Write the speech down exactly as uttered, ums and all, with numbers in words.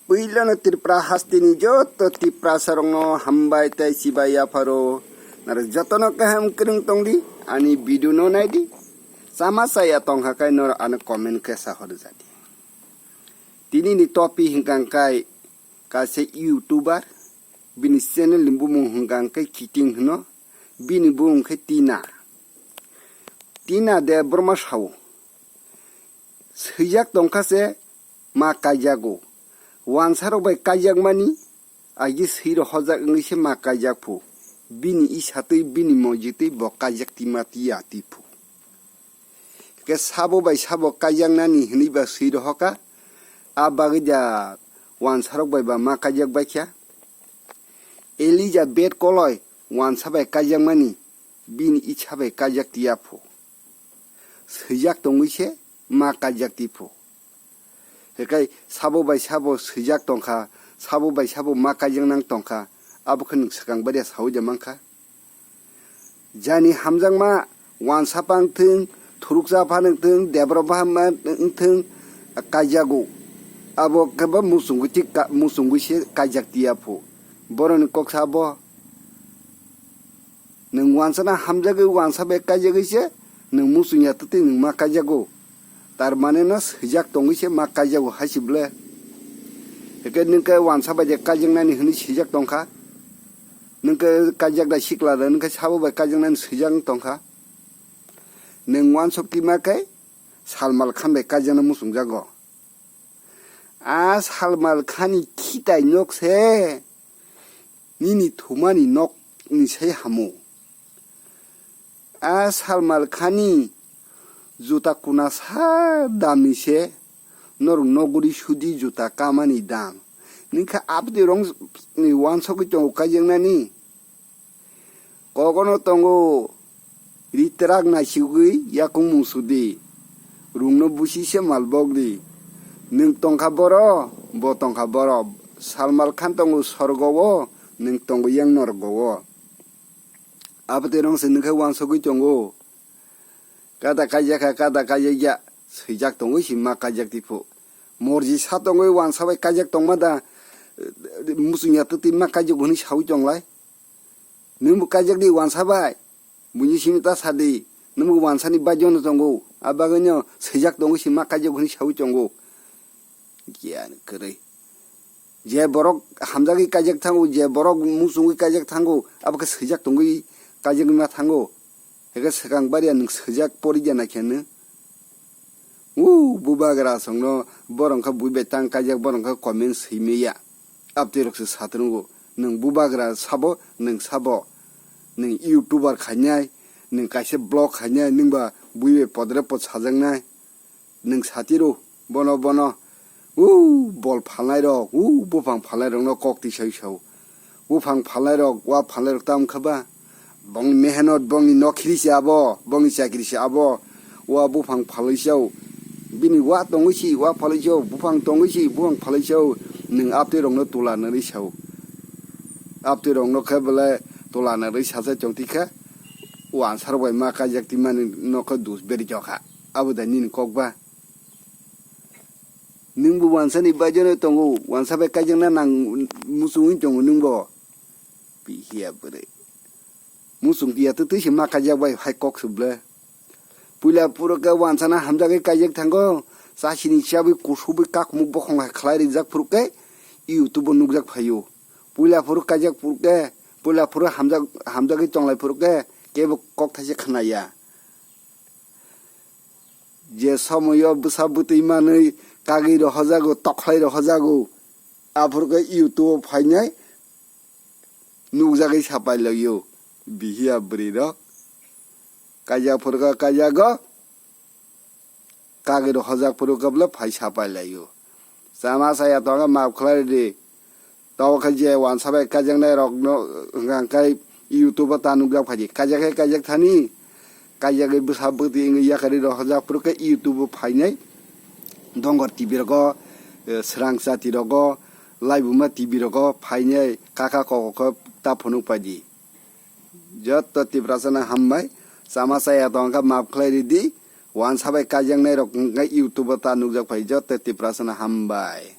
Puilano Tripura hasteni joto Tiprasarokno hambai tei chibai yapharo. Naro jotono kaham kwrwng tongdi, ani video no naidi. Chama chaya tongkha kai noro ano comment khe sahorjadi. Tinini topic hwnkha kai kaisa YouTuber, bini channel ni bumung hwnkha kai Kiting hwno, bini bumung khe Tina. Tina Debbarma sao. Swijak tongkha se ma kaijago. Wansarok bai kaijakmani agi swi rohorjak wngwi se ma kaijak phu. Bini isa twi bini moji twi bo kaijak tima tiya tiphu. Ke sabo bai sabo kaijaknani hwnwi ba swi rohoka. A bagwi da wansarok bai ba ma kaijak baikha. Elizabeth Koloi wansa bai kaijakmani bini isa bai kaijak tiya phu. Swijak tongwi se ma kaijak tiphu. Hekai sabo bai sabo swijak tongkha, sabo bai sabo ma kaijak nang tongkha, abo khe nwng swkang baria saui de mankha. Jani hamjakma wansa pang thung, thuruksa pha nung thung, debra pha ma nung thung, kaijago. Abo khe bo muchungwi thik ka-, muchungwi se kaijak tiya phu. Boroni kok sa bo. Nwng wansana hamjagwi wansa bai kaijagwi se nwng muchung ya twtwi nwng ma kaijago. Tar mane no swijak tongwi se ma kaijago hai se ble. Heke nwng khe wansa bai de kaijaknani hwnwi swijak tongkha. Nwng khe kaijak da sikla da, nwng khe sabo bai kaijaknani swijak wng tongkha. Nwng wansok tima khe Salman Khan bai kaijakna muchungjago. A Salman Khan ni khitai nok se nini thumani nok ni sai hamo. A Salman Khan ni juta kuna sa dam ni se norok noguri sudi juta kamani dam. Nini khe abdi rong ni wansogwi tongo kaijaknani. Kogono tongo ritrak naisigwi yakung mungsudi. Rungno busi se malbokdi. Nwng tongkha boro, bo tongkha boro. Salman Khan tongo sorgo o, nwng tongo yang norgo o. Abotwi rong se nwng khe wansogwi tongo. Kada kaijakha, kada kaijakya, swijak tongwi si ma kaijak tiphu. Morji sa tongwi wansa bai kaijak tongma da, muchungya twtwi ma kaijak hwnwi saui tonglai. Nwngbo kaijak di wansa bai. Buini simi ta sadi. Nwngbo wansani bajono tongo. A bagwino swijak tongwi si ma kaijak hwnwi saui tongo. Giyan kwrwi. Je borok hamjagwi kaijak thango, je borok muchungwi kaijak thango, abo khe swijak tongwi kaijakma thango. Heke swkang baria nwng swijak porikya naikhe nwng. Uu, bubagra songno borok khe bui bai tang kaijak, borok khe comment swi manya. Abtwi rok se satrwngo, nwng bubagra sabo, nwng sabo. Nwng YouTuber khainai, nwng kaisa vlog khainai, nwngba bui bai podre pod sajaknai. Nwng satiro, bono, bono. Uu, bol phalnai rok, uu, buphang phalnai rokno kok twi sai sao. Buphang phalnai rok, wa phalnai rok ta wngkha ba? Bongni mehenot, bongni nokhiri se abo, bongni chakiri se abo. Wa buphang phalwi sao. Bini wa tongwi si, wa phalwi sao, buphang tongwi si, buphang phalwi sao. Nwng abtwi rokno tula nari sao. Abtwi rokno khe belai tula nari sacha chongti kha. Wa ansar bai ma kaijak twi mani nokho dus beri jokha. Abo da nini kok ba? Nwngbo wansani baijano tongo, wansa bai kaijakna nang muchungwi tongo nwngbo. Pihiya bwrwi. Muchung tiya twtwi se ma kaijak bai hai kok se ble. Puila phuru khe wansana hamjagwi kaijak thango, chasini chabwi kusubwi kakhumuk bokhong hai khlai rijak phuru khe YouTube o nukjak phaio. Puila phuru kaijak phuru khe, puila phuru hamjak, hamjagwi tonglai phuru khe kebo kok thaise khnaya. Je somoyo bwsa bwtwi manwi kagwi rohojago, tokhlai rohojago, aphuru khe YouTube o phainai nukjagwi sapai laio. Bihiya bwrwi rok kaijak phuru khe kaijago, kagwi rohojak phuru khe bwle phai sapai laio. Chama chaya tongkha maaf khlai ridi. Tabuk khe je wansa bai kaijaknai rokno hwnkha khe YouTube o ta nukjak phaidi. Kaijak khe kaijak thani, kaijagwi bwsa bwtwi wngwi yakarwi rohorjak phuru khe YouTube o phainai Dongor T V rogo, eh, Swrang Chati rogo, Laibuma T V rogo phainai kaka koko khe ta phunuk paidi. Joto Tiprasano hambai, chama chaya tongkha maaf khlai ridi, wansa bai kaijaknai rok hwnkhe YouTube o ta nukjak phai joto Tiprasano hambai.